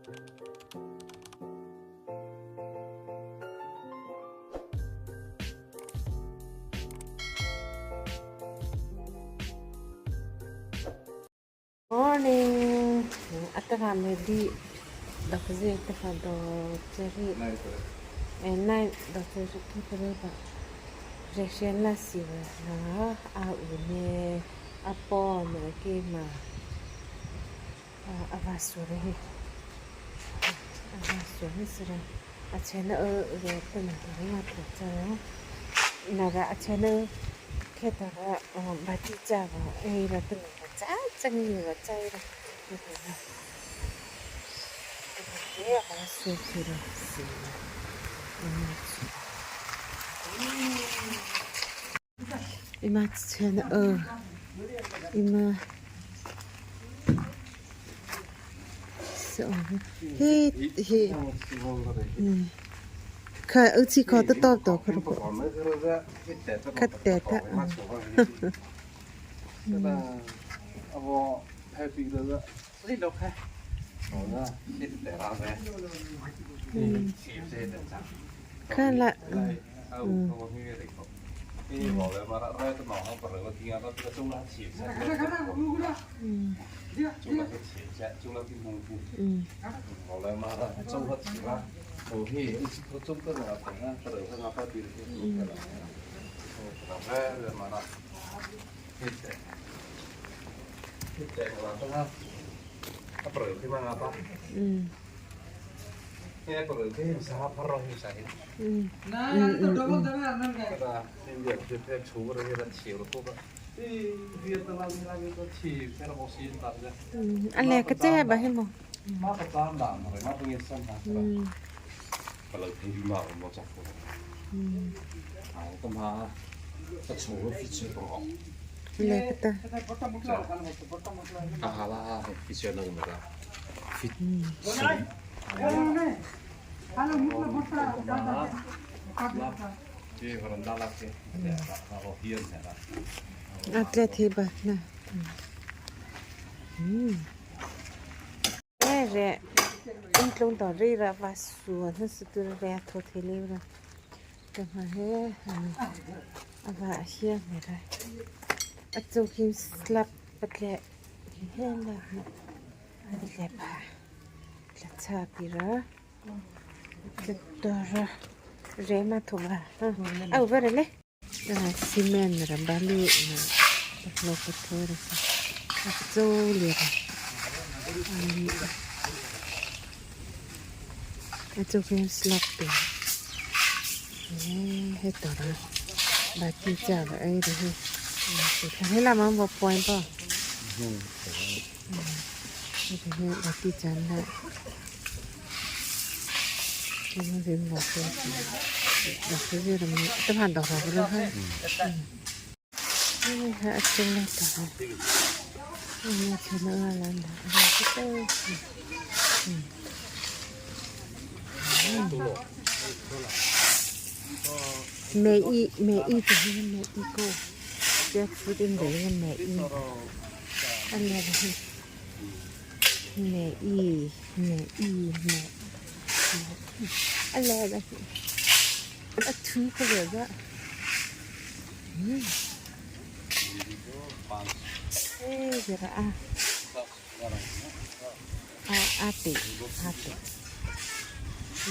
Morning ataka me di dokze tafa do cheri e nai dokze ki pere ba rexian la si na a u ne a po me ki ma a va su re hi a va su ni sira a chen a re ta na ta ma ta cha na ra a chen a khe ta ra ba ti cha ba e ra ta na cha chang ni ra cha ra va su ki ra si ima chen a ima he he kha u chi kho ta to to kho ko khat te ta kha la a le ka che ba he mo le ka ta a tle thi ba na e re in tlung to ri ra va su na su tu re tho the le ra ka ma he a va hia me ra a chu kim slap patle he la na le pa tla cha pi ra tla to ra re ma tho ba au va re le cement ra balu na lo pa tho ra a chu le ra a chu kim slap te he to ra ba ti cha ba ai re he he la ma bo point pa he ba ti chan la mẹ y mẹ y thì mẹ y cô jackfruit in đấy mẹ y anh là mẹ y mẹ y mẹ anh là a thu ka ve ga e jara a a a te a te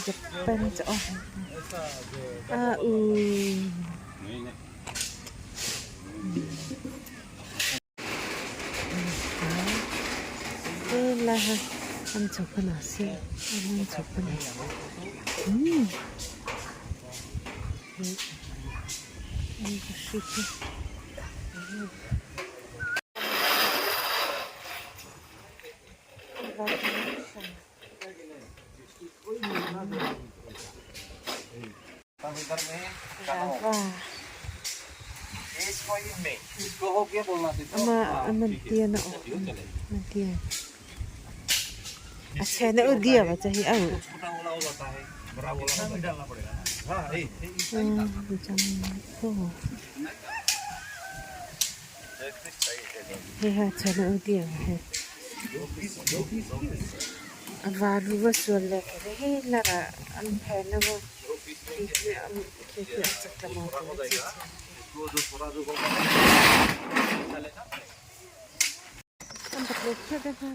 Japan cho a u la ha an chụp cái nào xem an chụp cái nào Ama amantia na amantia अच्छा ना उदिया बच्चा ही आओ हे अच्छा ना उदिया है A var ru a sual leh he lara an pherna maw khi khi khi khi a chak tla maw tih a chi chiang An bak leh khiat a hma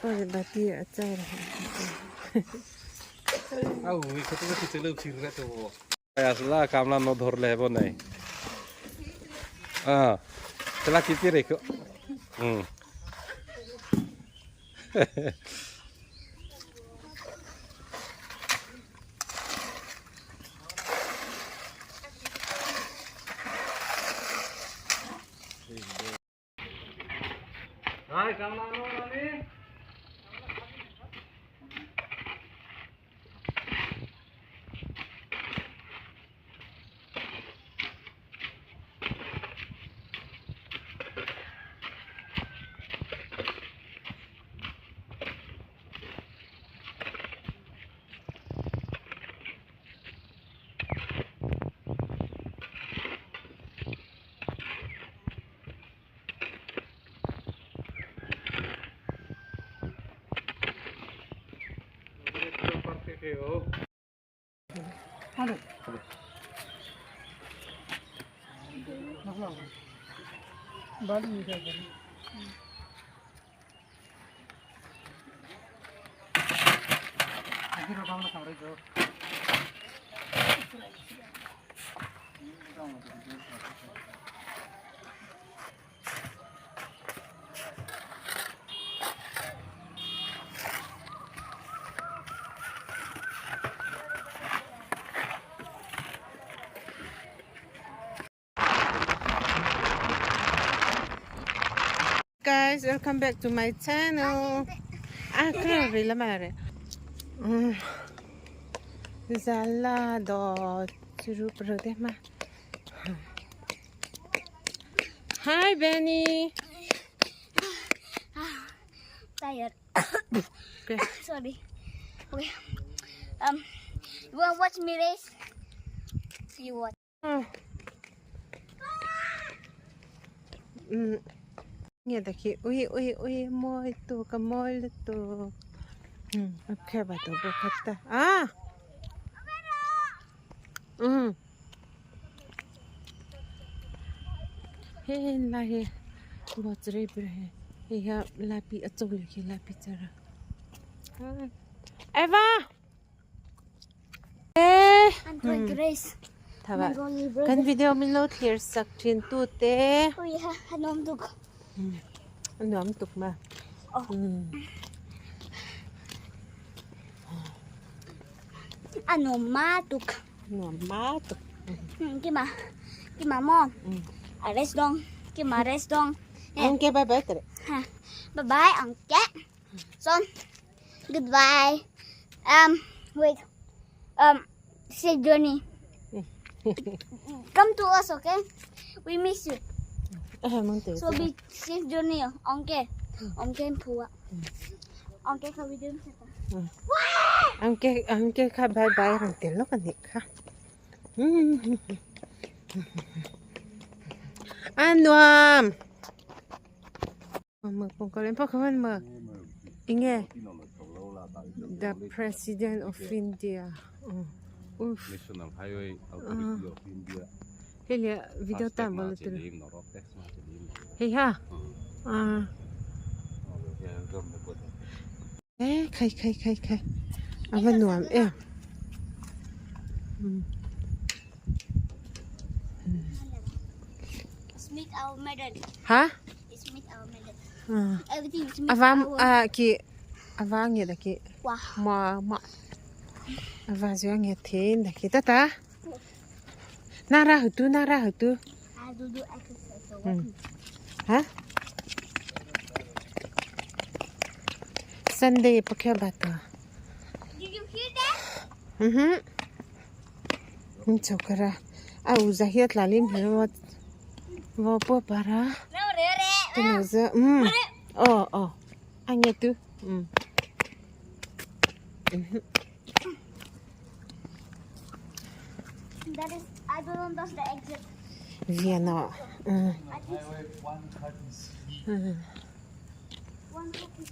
bak bati a char Guys, welcome back to my channel. Ah, kra la mare. Zala do churu pro de ma. Hi, Benny. Tired. Okay. Sorry. Okay. You wanna watch me race? You watch. Nge dakhi ui ui ui mawi tuk a mawi lutuk a kher ba tawh bawk kha ta ah umm he lai hi grocery ber hi hei hian lai pi a chaw leh khi lai pi char a Eva. I'm going to race. Thaba. Kan video min lo thlir sak thin tu te. Ui ha, a nuam tuk. A nuam tuk ma. A nuam ma tuk. Nuam ma tuk. Kima, kima mo. A race dong. Kima race dong. Angke bye bye tere. Ha. Bye bye angke. Son. Goodbye. Wait. Safe journey. Come to us, okay? We miss you. So be safe journey, okay? Okay, Pua. Okay, ka video sa. Angke angke kha bye bye rang tel lo kan kha. Anuam. Inge the president of India. Oof. National Highway Authority of India. Hei le video tan bol tu. Hei ha. Ah. Eh khai khai khai khai. Ava nuam em. Smith our medal. Ha? Smith our medal. Ah. Everything is Smith Ava our. a ki ava nge da ki Wow. ma ma ava zua nge thin da ki tata. Nara hutu nara hutu. I do do exercise. So what? Ha? Sunday pakhya bata. Did you hear that? Mhm. Chokara. A u zahiat lalim hero wo po para. No, re re. Tunoza. Oh oh. Ange tu. That is, I don't know that's the exit. Vienna. I think Highway 133.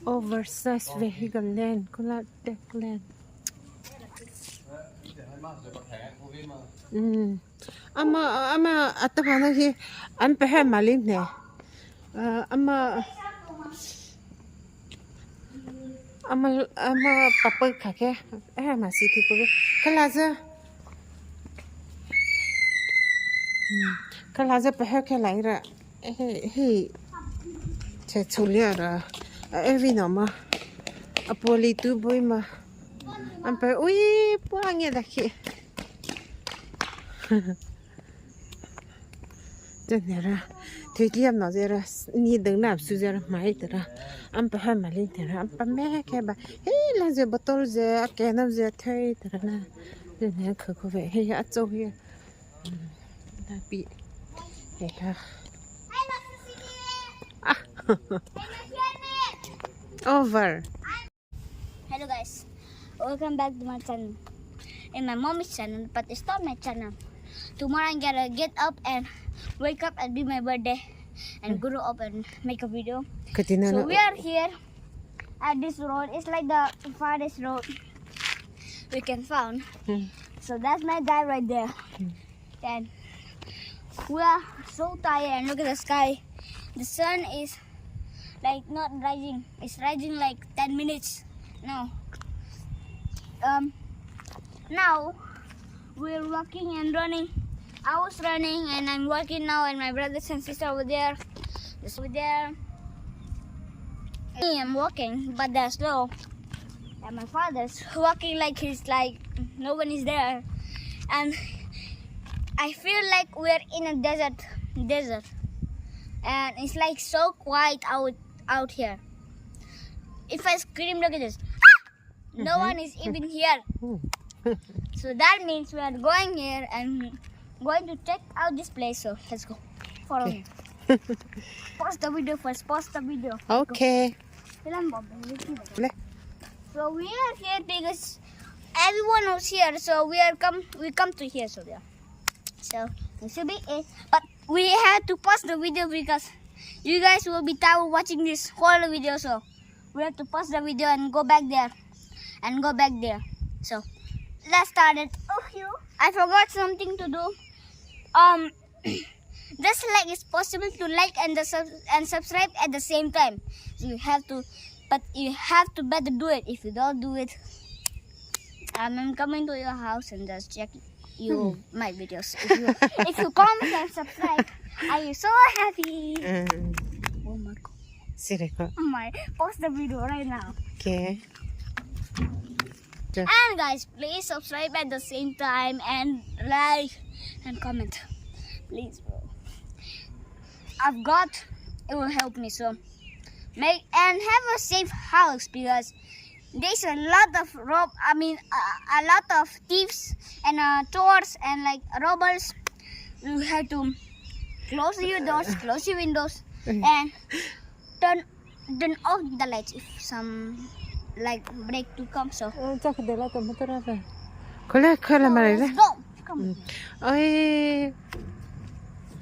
Over size vehicle lane khawlai tech lane umm ama ama a ta hmana hi an pe hem mah lem hne ah ama ama ama papal kha khe em a si thi ko khala za khala za pe her khe lai ra hei che chhulia ra evin a awm a a pawli tu bawima an pe ui pua nge dakhi Chenera thutliam no zera ni dang na su zera mai tera an pa ha mali tera an pa me ke ba he la ze bottle ze a ke na ze thei tera na ne kha kho ve he a chou hi na pi he ha over. Hello guys, welcome back to my channel. In my mommy's channel, but it's not my channel. Tomorrow I'm gonna get up and wake up and be my birthday and grow up and make a video. So we are here at this road. It's like the farthest road we can find. So that's my dad right there. And we are so tired and look at the sky. The sun is like not rising. It's rising like 10 minutes now. Now we're walking and running. I was running and I'm walking now, and my brothers and sister over there. Just over there. Me, I'm walking, but they're slow. And my father's walking like he's like no one is there. And I feel like we're in a desert. And it's like so quiet out here. If I scream, look at this. No one is even here. So that means we are going here and going to check out this place. So let's go. Follow me. Pause the video first. Pause the video. Okay. So we are here because everyone was here. So we are come. We come to here. So yeah. So this will be it. But we had to pause the video because you guys will be tired watching this whole video. So we have to pause the video and go back there. And go back there. So let's start it. Oh, you. I forgot something to do. Just like it's possible to like and the sub and subscribe at the same time. So you have to, but you have to better do it. If you don't do it, I'm coming to your house and just check you my videos. If you comment and subscribe, I am so happy. Oh my god. Sireko. Oh my, pause the video right now. Okay. And guys, please subscribe at the same time and like and comment. Please, bro. I've got it will help me, so make and have a safe house because there's a lot of rob I mean a lot of thieves and chores and like robbers. You have to close your doors, close your windows, and turn off the lights if some like break to come. So let's go. Come.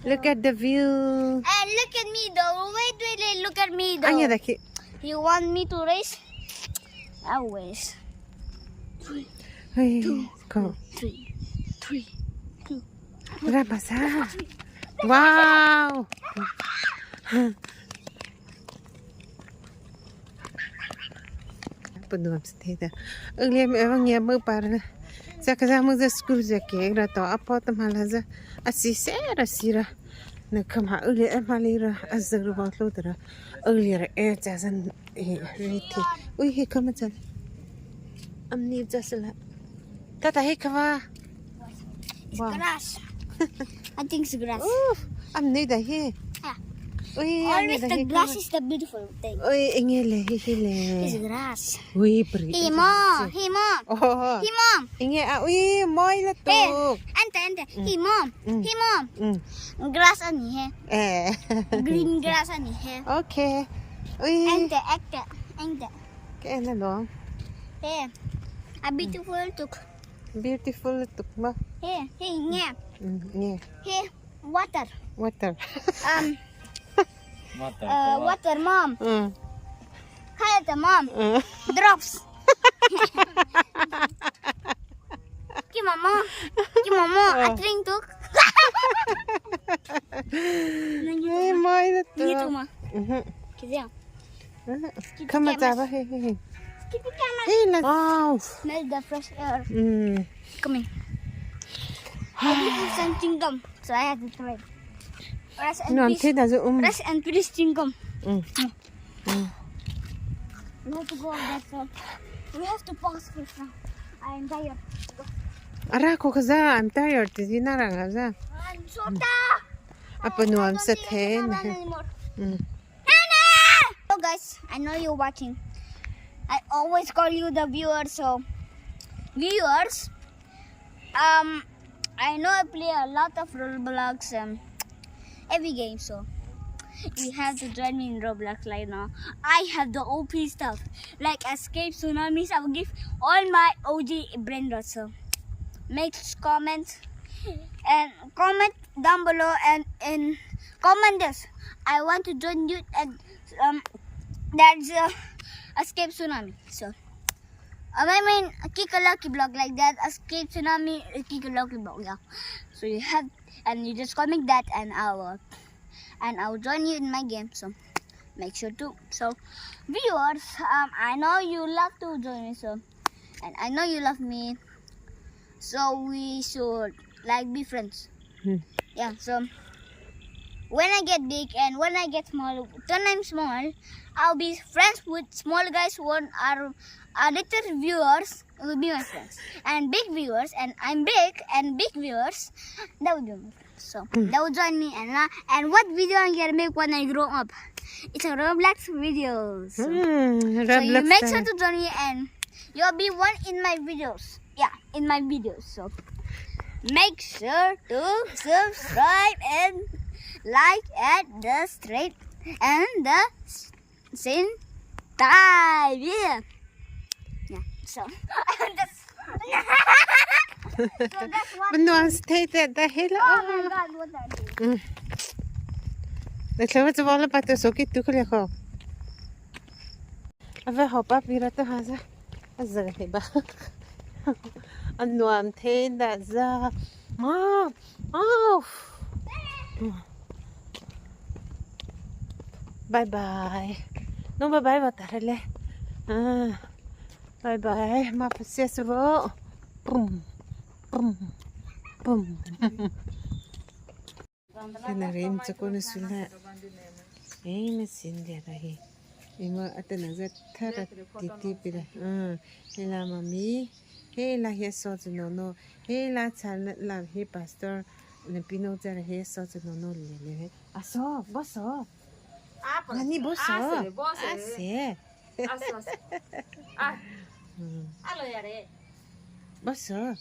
Look at the view. And look at me though. Wait, look at me though. You want me to race? Always. 3, 2, 3, 3, 2. Wow. It's grass. I think it's grass. I'm near the here. Always the grass is the beautiful thing. It's grass. Hey mom, hey mom. Oh. Hey mom. Hey, ante. Hey mom. Hey mom. Grass on here. Green grass on here. Okay. Ante, ante, ante. Hey, a beautiful tuk. Beautiful tuk ma. Hey, hey, yeah. Yeah. Hey, water. Water. Water, mom. Later, mom. Drops. Ki mama. Ki mama. A drink tuk. Ni ma. Ki Come on, Zaba. Hey, hey, hey. Hey, let's. Wow. Smell the fresh air. Come here. I give you some chewing gum, so I have to try. Rest and No, peace. Rest and peace chewing gum. We have to go on that side. We have to pause first now. I am tired. Ara ko kaza, I'm tired. Tizi na rang kaza. I'm so tired. Apa nuam sa ten. Nana! So guys, I know you're watching. I always call you the viewers, so viewers. I know I play a lot of Roblox and every game, so you have to join me in Roblox right now. I have the OP stuff like escape tsunamis. I will give all my OG brain rot. So make comments and comment down below and comment this. I want to join you and that's escape tsunami. So I mean kick a lucky block like that, escape tsunami, kick a lucky block, yeah. So you have, and you just comment that, and I will join you in my game. So make sure to. So viewers, I know you love to join me, so, and I know you love me, so we should like be friends. Yeah, so when I get big and when I get small, when I'm small, I'll be friends with small guys who are little viewers will be my friends, and big viewers, and I'm big and big viewers, that will be my friends. So that will join me, and what video I'm gonna make when I grow up? It's a Roblox video. So, so you make sure to join me, and you'll be one in my videos. Yeah, in my videos. So make sure to subscribe and like at the straight and the same time. Yeah. Yeah. So that's so that's what. No, stay there. The hell. Oh my God! What are you? The clothes are all about the socket to clear. Ave hop up here at the house. Azagaba. And no, I'm saying that. Oh, oh. Bye bye. No, bye bye. What bye bye. Ma possessivo. Boom, boom, boom. Narim chakona sula. Eh, me sinde rahi. Ima atana za thara titi pira. Hela mami. Hela he so no no. Hela chan la he pastor. Ne pino zara he so no no le le. Aso, boso. Nani boso? Ase. Aso. Ah. Alo yare. Boso.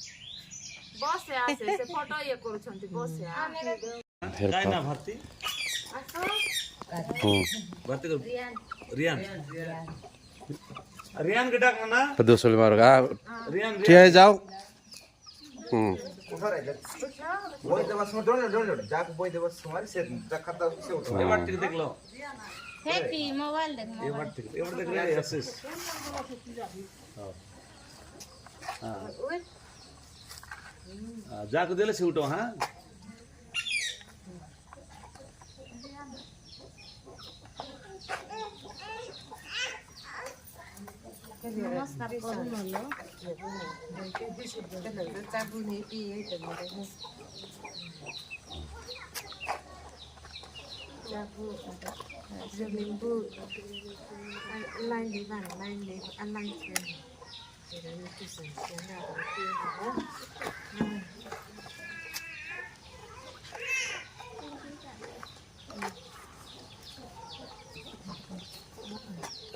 Bose ase se photo ye koruchonti bose. काय ना भारती भारती रियान रियान के डाक ना दूसरे मार रियान ठीक है जाओ বই দেওয়ার সময় ডলে ডলে যাক বই দেওয়ার সময় সে যা খাতা সে উঠো এবার থেকে দেখলো হেপি মোবাইল দেখ এবার থেকে এবার দেখলে আসিস হ্যাঁ যাকে দিলে সে উঠো হ্যাঁ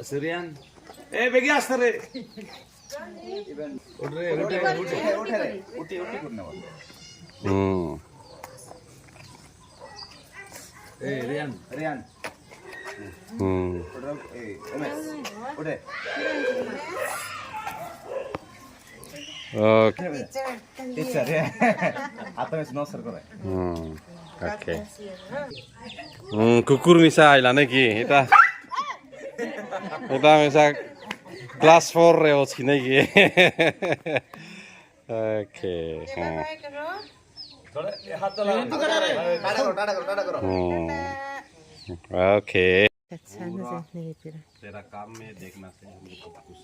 Syrian এ বেগে আসতে রে উঠে উঠে উঠে উঠে রে উঠে উঠে করে নেওয়া এ রিয়ান রিয়ান উঠে এই উমেশ উঠে ওকে টিচার হাতে মেশ নসর করে ওকে কুকুর মিশা আইলা নাকি এটা Ito sa class 4 re o chinegi. Okay. Okay. तेरा काम में देखना से हमको खुश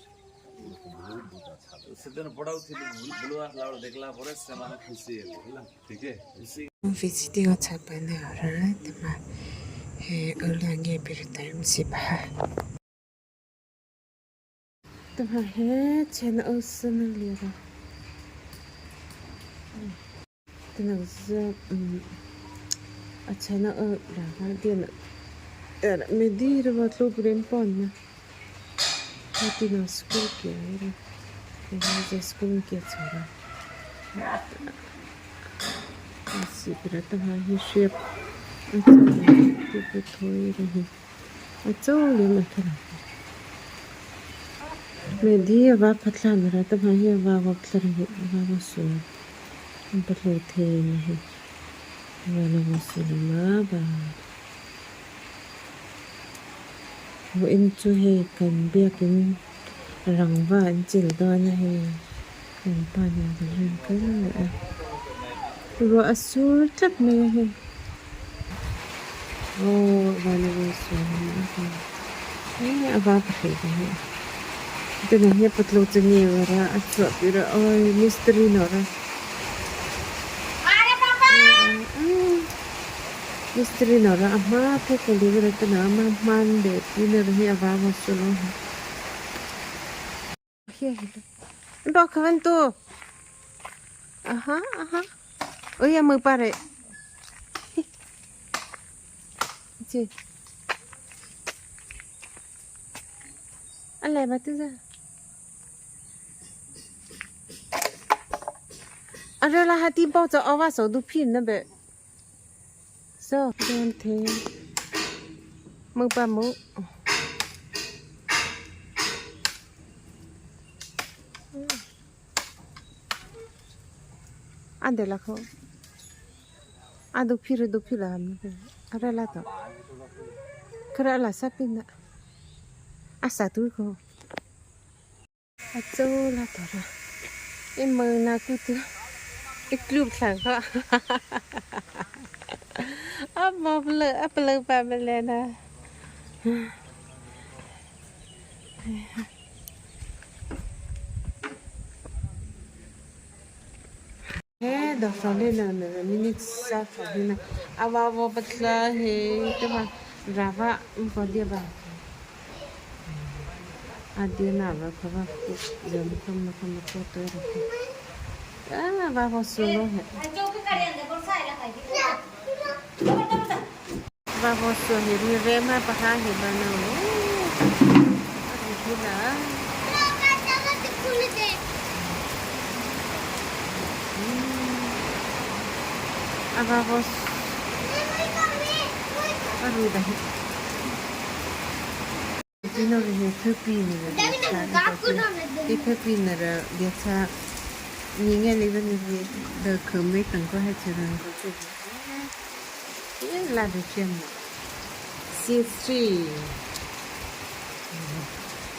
ସେଦିନ ପଢାଉଥିଲି ବୁଲୁ ଆସିଲା ବେଳେ ଦେଖିଲା ପରେ ସେମାନେ ଖୁସି ହେଲେ ହେଲା ठीक है Visiting chapana tema he ulange bir time si ba. Tema he chen osun lira. Tema z a chen o ra ha din er me dir va tlo bren pon na. Ha din school ke era. He school ke chora. Si pero tema he ship a thôi rồi a cho le ma thara me di va phatla na ra ta ma hi va va thlar hi va va su am patlo the na hi va na va su ma ba wo in chu he kan biakin rang va an chil do na he kan pa na ran kan a ro asur tlat mai a hei oh va na va su na he a va pa he he tuna hi patlo chu nge ra a chhuah pi ra oi mistry no ra mistry no ra a hma phek ka li ra tuna ama hman be pi na ra hi a va va su lo he ba khavan tu aha aha oi a mu pare chị ăn lại bà tư ra à rồi là hai tin bao giờ ao số đủ pin nữa bệ so đen thế mưa ba mũ ăn được là không à đủ pin rồi đủ pin là à rồi là tao cái là sắp pin nữa à sa tu ko a cho la to ra em mơ na ku tu ik klub thlang kha a mo ble a ble pa ble na he do fa le na na minute sa fa na awa wo patla he te ma rava ko dia ba a dia na va kha va ku jam kham na kham ko to ra ah va vo su lo he va vo su he ri re ma pa ha he ba na o a ri na a va vo a ru da he Dino ri he thu pi ni ra đi phê pin là dia cha nhìn nghe lấy vấn đề đời khởi mấy tầng có hai chiều rằng có chuyện là được chuyện mà C3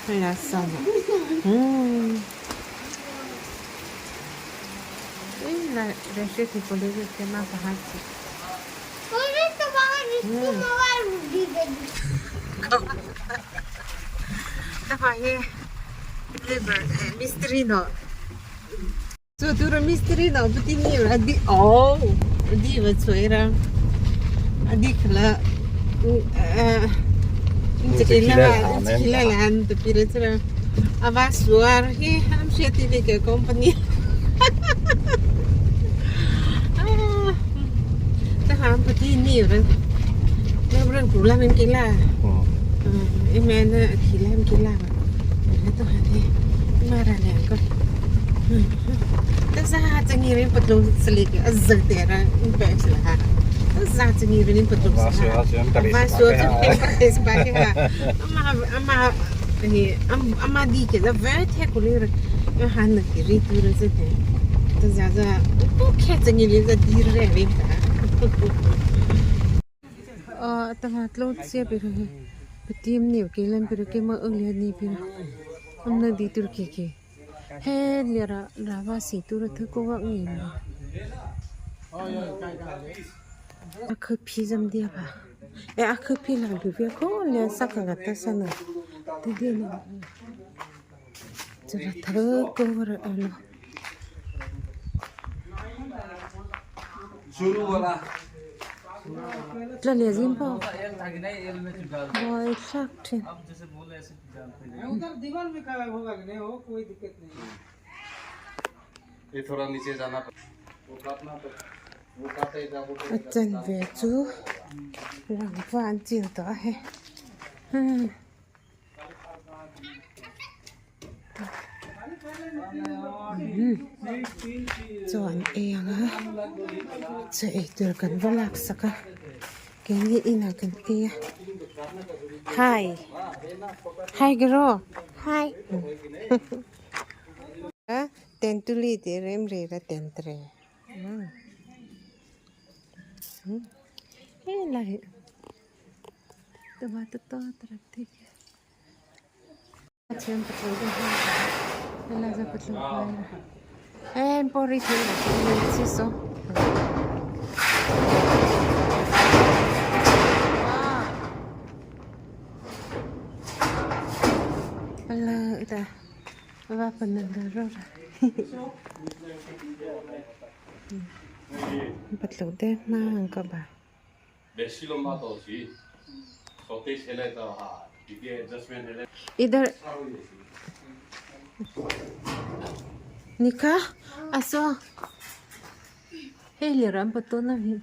hay là sao mà là để sẽ thì có lấy cái mà phải hát Давай, liver mystery no. So duro mystery no, buti ni adi oh, di va chuira. Adi khala eh kila kila lan to pire chura. Ava suar hi am sheti le ke company. Ah. Ta ham buti ni ra. Ne bran kula men kila. Em na kila em kila ba. To hati mara le ko. Ta za cha ngi rin patlo salik azag tera un pe sila ha. Ta za cha ngi rin patlo Va Va su es ba ke ha. Ama ama ni ama di ke da ve the ko le yo han na ki ri tu re ze te. Ta za za ko khe cha ngi le za di re re ta. Ta ma tlo che pe ro. Tim ni ke lem pir ke ma ul ni pir amna di tur ke ke he lera rawa si tur thu ko wa ngi akh phi jam dia ba e akh phi la lu ve ko le sa ka ga ta sa na te de na chara thar ko ra alo shuru wala tla le jim pa boy thak the उधर दीवार में खड़ा होगा कि नहीं हो कोई दिक्कत नहीं। ये थोड़ा नीचे जाना वो काटना तो वो काटे जा वो chan ve chu rang van chin to he chuan eng a chaw ei tur kan va lak sak a keini inah kan ei a hi hi giro hi a tentuli te rem re ra tentre he lai tomato to tarak the chiam patlo de ha la za patlo ha en pori the la chi so la da va panan da ro ra patlo de ma ang ka ba বেশি লম্বা তো ছি 27 হেলে তো হ্যাঁ দিকে adjustment হেলে इधर निका असो हे ले राम पतो ना भी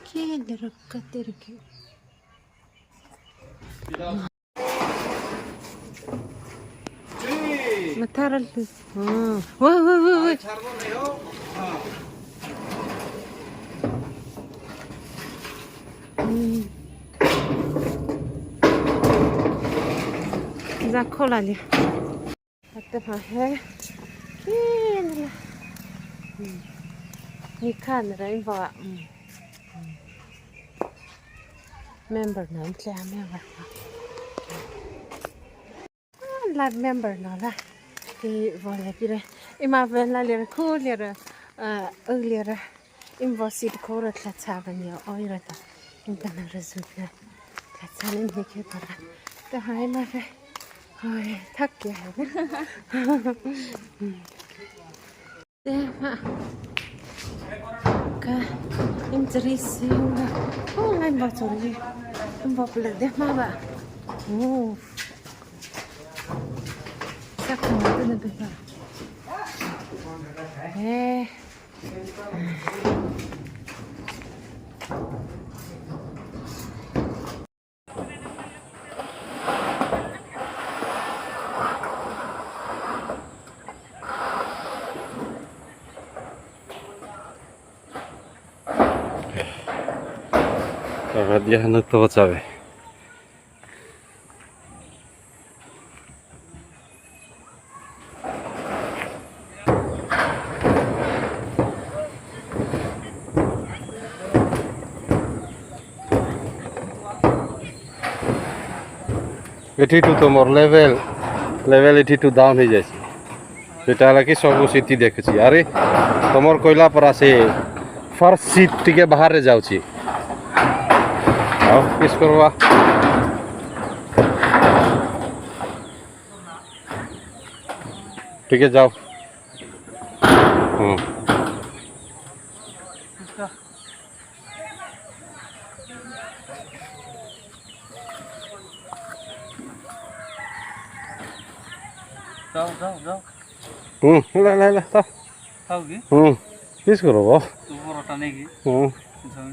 के ले रखा तेरे के मथारल हाँ वो वो वो वो जा खोला लिया अत्ते है के निखान रही बा member na tla member la member na la ti vola pire ima ven la le khu le ra a le ra im vo sit ko ra tla cha ban yo oi ra ta im ta na result la tla cha nen he ke pa ra ta hai ma fe oi thak kya hai na te ma ka im chari siu la o ngai ba chori im bo ple de ma ba o sak ma te na be ba eh টাকা দিয়ে তো বাঁচাবে। এটি two তোমার level level এটি two down হয়ে যাচ্ছে, সেটা নাকি সবু সিটি দেখেছি। আরে তোমার কইলা পরা সে ফার্স্ট সিট টিকে বাহারে যাচ্ছে। আও কিস করবা ঠিক আছে যাও। হুম যাও যাও যাও। হুম লা লা লা দাও। খাও কি হুম কিস করবো পরোটা নাকি? হুম হ্যাঁ।